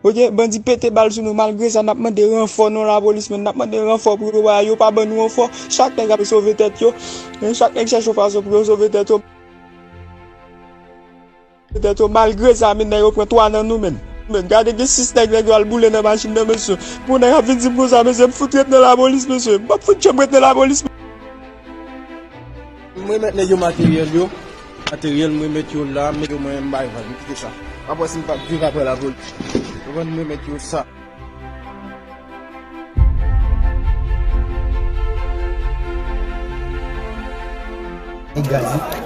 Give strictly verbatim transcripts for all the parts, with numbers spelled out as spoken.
Oke, bandi pete bal sou nou. Malgre sa, n ap mande ranfò nan lapolis, men n ap mande ranfò pou yo, yo pa ban nou ranfò. Chak nèg ap sove tèt yo. Chak nèg chèche yon fason pou yo sove tèt yo. Tèt yo, malgre sa, men nèg yo pran twa nan nou, men. Men gade, gen sis nèg, nèg yo al boule nan machin nan, mesye. Pou nèg ap vin di m konsa, mesye, m fout ret nan lapolis, mesye. M ap fout janm ret nan lapolis. M remèt nèg yo materyèl yo. Materyèl, m remèt yo la, men yo mwen m bay vag, m kite sa. M ap wè si m p ap viv apre lapolis. Ou konprann, m remèt yo sa. Nèg gazi.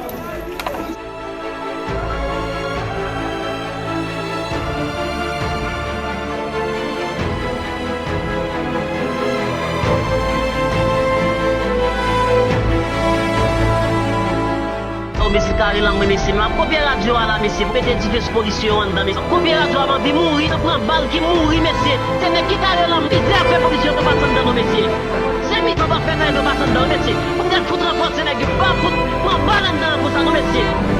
O mesye, kare lanmwen mesye, m ap kopye radyo a la mesye, pou mete dife sou polisye yo anndan mesye. M ap kopye radyo a, m anvi mouri, nan pran bal ki mouri mesye. Se nèg ki kare lanmwen, mizè ap fè polisye yo pase anndan non mesye. Se mitan pa fè kare yo pase anndan mesye. Pou m gad fout ranfòse nèg yo, pa fout pran bal anndan konsa non mesye.